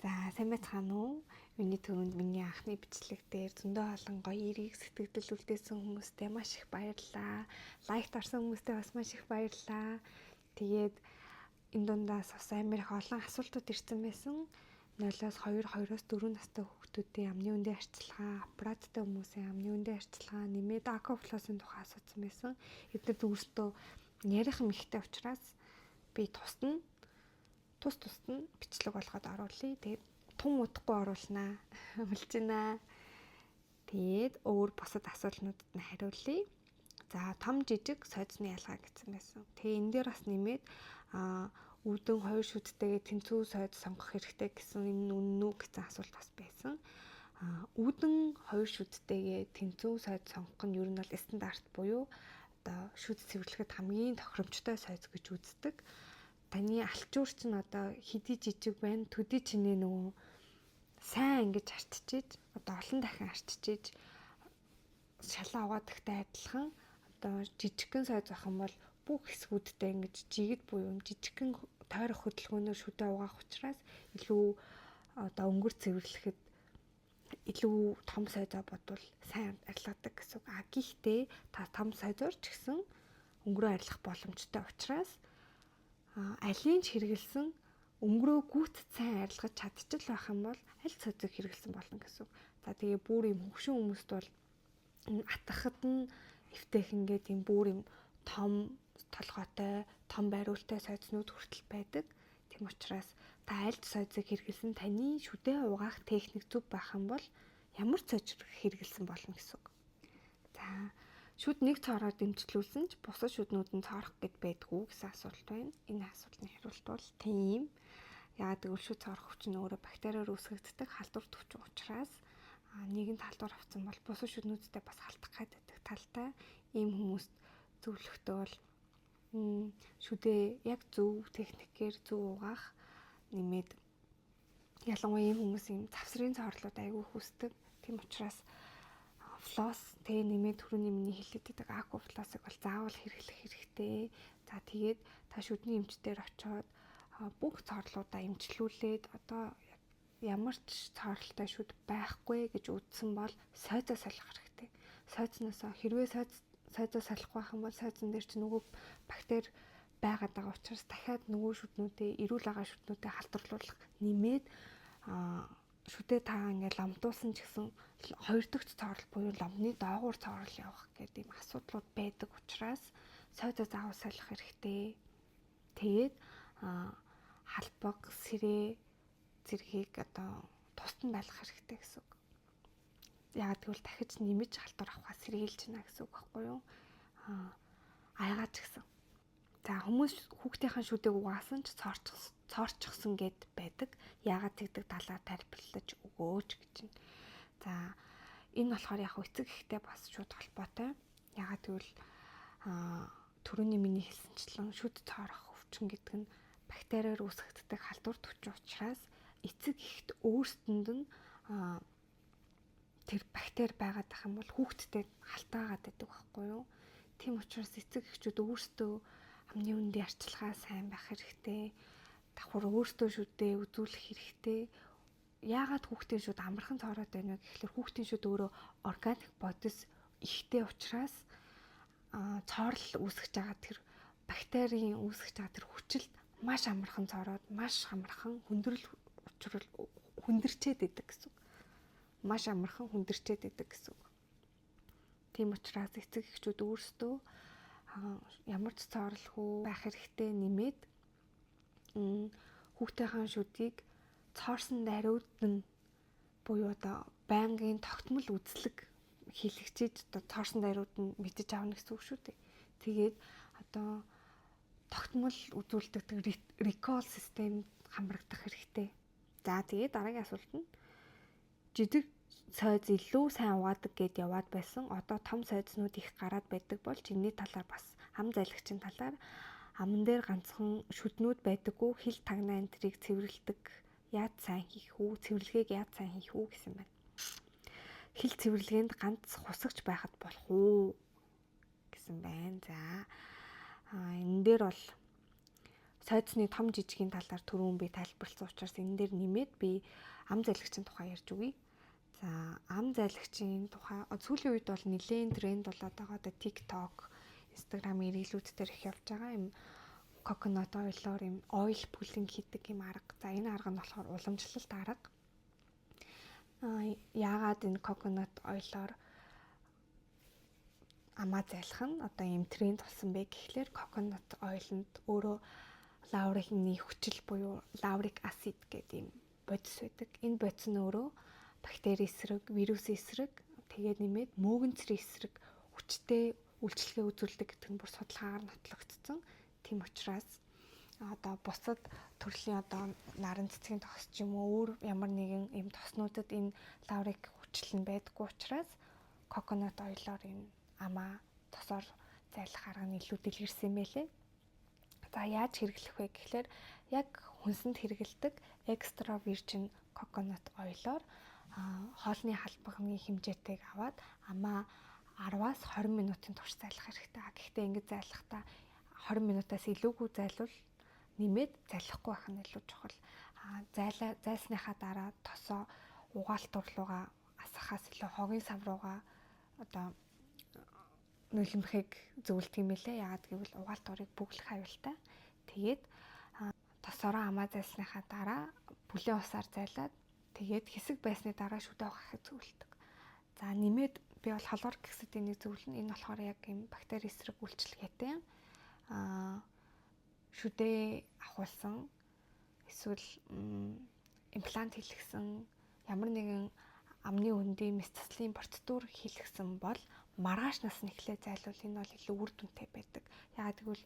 За, сайн байцгаана уу? Миний түрүүнд миний анхны бичлэг дээр зөндөө олон гоё эрийг сэтгэгдэл үлдээсэн хүмүүстээ маш их баярлалаа. Лайк дарсан хүмүүстээ бас маш их баярлалаа. Тэгээд энэ дундаас бас амар их олон асуултууд ирсэн байсан. 0-оос 2, 2-оос 4 настай хүүхдүүдийн амны үндэ арчилгаа, аппараттай хүмүүсийн амны үндэ арчилгаа, нэмээд аквафлосын тухай асуусан байсан. Эдгээр өөрсдөө ярих юм ихтэй учраас би тусад нь тус тусад нь бичлэг болгоод оруулъя. Тэгээд тун удахгүй оруулнаа. Хүлж байна. Тэгээд өөр бусад асуултнуудад нь хариулъя. За, том жижиг сойдсны ялгаа гэсэн байсан. Тэгээ энэ дээр бас нэмээд үүдэн хоёр шүдтэйгээ тэнцүү сойд сонгох хэрэгтэй гэсэн энэ үнэн үү гэсэн асуулт бас байсан. Үүдэн хоёр шүдтэйгээ тэнцүү сойд сонгох нь ер нь бол стандарт буюу одоо шүд цэвэрлэхэд хамгийн тохиромжтой сойз гэж үздэг. Таны алчуур чинь одоо хэдий жижиг байна, төдий чинээ нөгөө сайн ингэж арчиж, одоо олон дахин арчиж шалаа угаадагтай адилхан одоо жижигхэн сойз байх юм бол бүх хэсгүүдтэй ингэж жигд буюу жижигхэн тойрох хөдөлгөөнөөр шүдэ угаах учраас илүү одоо өнгөр цэвэрлэхэд илүү том сойзоо бодвол сайн арилгадаг гэсэн үг. А гэхдээ та том сойзоор ч гэсэн өнгөрөө арилгах боломжтой учраас алийн ч хэрэгэлсэн өнгөрөө гүт сайн арилгаж чадчихл байх юм бол аль сойзыг хэрэгэлсэн болно гэсэн үг. За, тэгээ бүр юм хөгшин хүмүүст бол атгахад нь эвтэйхэн гээд юм бүр юм том толгойтой, том бариултай сойцнууд хүртэл байдаг. Тийм учраас та аль сойзыг хэрэгэлсэн таны шүдэ угаах техник зөв байх юм бол ямар ч сойз хэрэгэлсэн болно гэсэн үг. За, шүд нэг цоороо дэмжлүүлсэн ч бусад шүднүүд нь цоорох гэд байдгүй гэсэн асуулт байна. Энэ асуултын хариулт бол тийм. Яагаад гэвэл шүд цоорох хүч нь өөрөө бактериар үүсгэгддэг халдвар төвчин учраас нэгэнт халдвар авсан бол бусад шүднүүдтэй бас халтах гэдэг талтай. Ийм хүмүүст зөвлөхдөө бол шүдээ яг зөв техникээр зөв угаах, нэмээд ялангуяа ийм хүмүүс ийм завсрын цоорлууд айгүй хүсдэг. Тийм учраас флос тэгээ нэмээд түрүүний миний хэлээд байдаг аква флосыг бол заавал хэрэглэх хэрэгтэй. За, тэгээд та шүдний эмчдэр очиод бүх цоорлуудаа эмчлүүлээд одоо ямар ч цоорлолтой шүд байхгүй гэж үзсэн бол сойзоо солих хэрэгтэй. Сойцноосоо хэрвээ сойз сойзоо солихгүй байх юм бол сойзон дээр чинь нөгөө бактери байгаад байгаа учраас дахиад нөгөө шүднүүдээ, эрүүл байгаа шүднүүдээ халдварлуулах, нэмээд шүдээ та ингээд ломдуулсан ч гэсэн хоёр дахь цоорол буюу ломны доогуур цоорол явах гэдэг ийм асуудлууд байдаг учраас сойзоо заавал солих хэрэгтэй. Тэгээд халбаг, сэрээ зэргийг одоо тусад нь байлгах хэрэгтэй гэсэн үг. Яагаад гэвэл дахиж нэмж халдвар авахаас сэргийлж байна гэсэн үг байхгүй юу? Аягаа ч гэсэн. За, хүмүүс хүүхдийнхээ шүдэг угаасан ч цоорчихсон гэд байдаг. Яагаад тэгдэг талаар тайлбарлаж өгөөч гэж байна. За, энэ болохоор яг эцэг эхтэй бас шууд холбоотой. Яагаад гэвэл түрүүний миний хэлсэнчлэн шүд цоорох өвчин гэдэг нь бактериар үүсгэгддэг халдвар төвчин учраас эцэг эхэд өөрсдөнд нь тэр бактери байгаад байх юм бол хүүхдтэй халтаагаад байдаг байхгүй юу? Тийм учраас эцэг эхчүүд өөрсдөө амны үндийн арчилгаа сайн байх хэрэгтэй. Давхар өөрсдөө шүдээ үзүүлэх хэрэгтэй. Яагаад хүүхдийн шүд амархан цоороод байна вэ гэхлээр хүүхдийн шүд өөрөө органик бодис ихтэй учраас цоорол үүсгэж байгаа тэр бактерийн үүсгэж байгаа тэр хүчилд маш амархан цоороод, маш амархан хүндрэл учрал хүндэрчээд идэг гэсэн үг. Маш амархан хүндэрчээд идэг гэсэн үг. Тийм учраас эцэг эхчүүд өөрсдөө ямар ч цоорлохгүй байх хэрэгтэй, нэмээд хүүхдийнхээ шүдийг цоорсон даруйд нь буюу одоо байнгын тогтмол үзлэг хийлгчээд одоо цоорсон даруйд нь мэдэж авна гэсэн үг шүү дээ. Тэгээд одоо тогтмол үзүүлдэг recall систем хамрагдах хэрэгтэй. За, тэгээд дараагийн асуулт нь жижиг сойз илүү сайн угаадаг гэд яваад байсан. Одоо том сойзнууд их гараад байдаг болж энэний талаар бас ам зайлагчийн талаар, аман дээр ганцхан шүднүүд байдаггүй, хил тагнаа энэ тэрийг цэвэрлэдэг яаж сайн хийх үү? Цэвэрлэгээг яаж сайн хийх үү гэсэн байна. Хил цэвэрлэгээнд ганц хусагч байхад болох уу гэсэн байна. За, энэ дээр бол Сойдсны том жижигийн талаар түрүүн би тайлбарласан учраас энэ дээр нэмээд би ам зайлагчийн тухай ярьж өгье. За, ам зайлагчийн тухай сүүлийн үед бол нэлээд тренд болоод байгаа. Одоо TikTok, Instagram эргэлүүд дээр их явж байгаа юм coconut oil-оор юм oil pulling хийдэг юм арга. За, энэ арга нь болохоор уламжлалт арга. Яагаад энэ coconut oil-оор амаа зайлах нь одоо ийм тренд болсон бэ гэхлээр coconut oil-нд өөрөө лаурикны хүчил буюу lauric acid гэдэг ийм бодис байдаг. Энэ бодис нь өөрөө бактери эсрэг, вирус эсрэг, тэгээд нэмээд мөөгөнцрийн эсрэг хүчтэй үйлчилгээ үзүүлдэг гэдэг нь бүр судалгаагаар нотлогдсон. Тийм учраас одоо бусад төрлийн одоо наран цэцгийн тос ч юм уу, өөр ямар нэгэн ийм тоснуудад энэ lauric хүчил нь байдаггүй учраас coconut oil-оор энэ амаа тосоор зайлах арга нь илүү дэлгэрсэн юм байлээ. За, яаж хэрэглэх вэ гэхлээр яг хүнсэнд хэрэглэдэг extra virgin coconut oil-оор хоолны халбагны хэмжээтэйг аваад амаа 10-аас 20 минутын турш зайлах хэрэгтэй. Гэхдээ ингэж зайлахдаа 20 минутаас илүүгүй зайлвал, нэмээд залхихгүй байх нь илүү чухал. Зайлсныхаа дараа тосоо угаалт урлуугаа асгахаас илүү хогийн сав руугаа одоо нулимхийг зөвлөдөг юм билээ. Яагаад гэвэл угаалт урыг бөглөх аюултай. Тэгээд тосоороо амаа зайлсныхаа дараа бүлээн усаар зайлаад, тэгээд хэсэг байсны дараа шүдээ угаахыг зөвлөдөг. За, нэмээд би бол хлоргексидинийг зөвлөнө. Энэ болохоор яг юм бактери эсрэг үйлчилгээтэй. Шүдээ авахулсан эсвэл имплант хийлгэсэн, ямар нэгэн амны хөндийн мэс заслын процедур хийлгэсэн бол маргааш нас нь эхлээ зайлвал энэ бол илүү үр дүнтэй байдаг. Яагаад гэвэл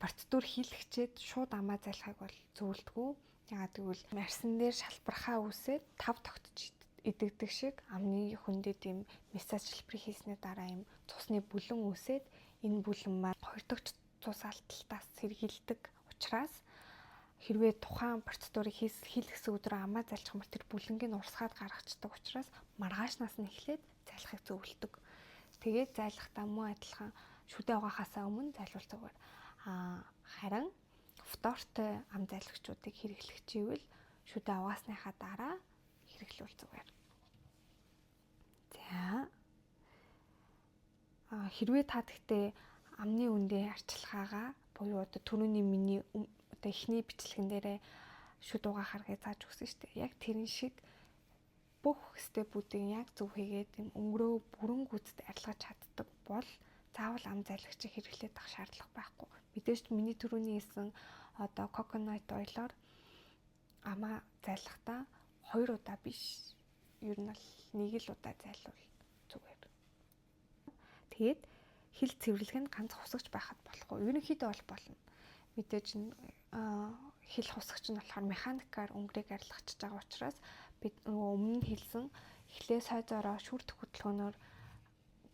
процедур хийлгчээд шууд амаа зайлахыг бол зөвлөдгөө. Яагаад гэвэл арьсан дээр шалбархаа үүсээд тав тогтож идэгдэг шиг амны хөндөд ийм массаж шилбэрийг хийсний дараа ийм цусны бүлэн үүсээд, энэ бүлэн маань хоёр дахь цус алдалтаас сэргийлдэг учраас хэрвээ тухайн процедурыг хийлгэсэн өдрөө амаа зайлчих юм бол тэр бүлэнгийг урсгаад гаргацдаг учраас маргаашнаас нь эхлээд зайлахыг зөвлөдөг. Тэгээд зайлахдаа мөн адилхан шүдээ угаахаасаа өмнө зайлвал зүгээр. Харин фтортой ам зайлагчуудыг хэрэглэх чивэл шүдээ угаасныхаа дараа хэрэглүүл зүгээр. За. Хэрвээ та тэгтээ амны үндэ арчилгаагаа буюу одоо түрүүний миний одоо эхний бичлэгэн дээрээ шүд угаах аргыг зааж өгсөн шүү дээ. Яг тэрэн шиг бүх step үүдийг яг зөв хийгээд юм өнгөрөө бүрэн гүйцэд арилгаж чаддаг бол заавал ам зайлагчийг хэрэглээд авах шаардлага байхгүй. Мэдээж миний түрүүний хэлсэн одоо coconut oil-оор амаа зайлахдаа хоёр удаа биш. Ер нь бол нэг л удаа зайлвал зүгээр. Тэгээд хил цэвэрлэх нь ганц хусагч байхад болохгүй. Ерөнхийдөө бол болно. Мэдээж хил хусагч нь болохоор механикаар өнгөрийг арилгачж байгаа учраас бид нөгөө өмнө нь хэлсэн эхлээ сойзоороо шүрдэх хөдөлгөөнөөр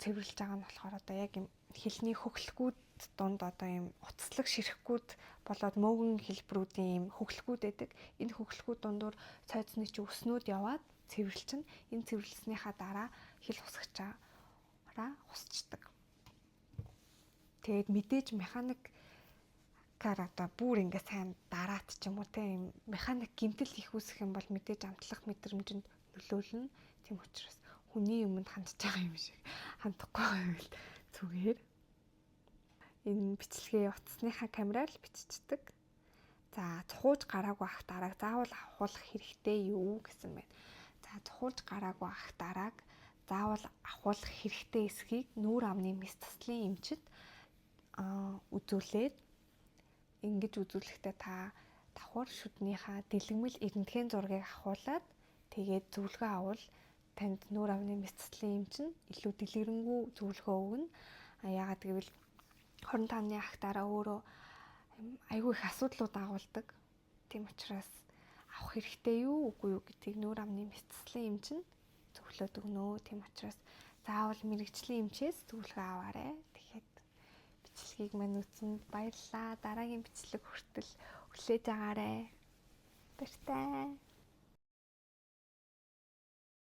цэвэрлж байгаа нь болохоор одоо яг юм хилний хөхлгүүд дунд одоо юм уцлаг ширхгүүд болоод мөөгөн хэлбэрүүдийн юм хөхлгүүд байдаг. Энэ хөхлгүүд дундуур сойцны чи өснүүд яваад цэвэрлчин. Энэ цэвэрлснийхаа дараа хил хусагчаараа хусчдаг. Тэгээд мэдээж механикаар одоо бүр ингээ сайн дараат ч юм уу те, юм механик гэмтэл их үүсэх юм бол мэдээж амтлах мэдрэмжинд нөлөөлнө. Тийм учраас хүний юмд хандж байгаа юм шиг хандахгүй байвал зүгээр. Энэ бичлэгээ утасныхаа камераар л биччихдэг. За, цухууж гараагүй ах дарааг заавал авахулах хэрэгтэй юу гэсэн байна. За, цухууж гараагүй ах дарааг заавал авахулах хэрэгтэй эсхийг нүүр амны мэс заслын эмчит үзүүлээд, ингэж үзүүлэхдээ та давхар шүднийхаа дэлгэмэл эрентген зургийг авахуулаад, тэгээд зөвлөгөө авал танд нүүр амны мэс заслын эмч нь илүү дэлгэрэнгүй зөвлөгөө өгнө. Яагаад гэвэл 25-ны ах дараа өөрөө айгүй их асуудлууд агуулдаг. Тийм учраас авах хэрэгтэй юу, үгүй юу гэдгийг нүүр амны мэс заслын эмч нь зөвлөөд өгнө. Тийм учраас заавал мэргэжлийн эмчээс зөвлөгөө аваарай. Тэгэхээр бичлэгийг мань үзсэнд баярлалаа. Дараагийн бичлэг хүртэл хүлээж агаарай. Баяртай.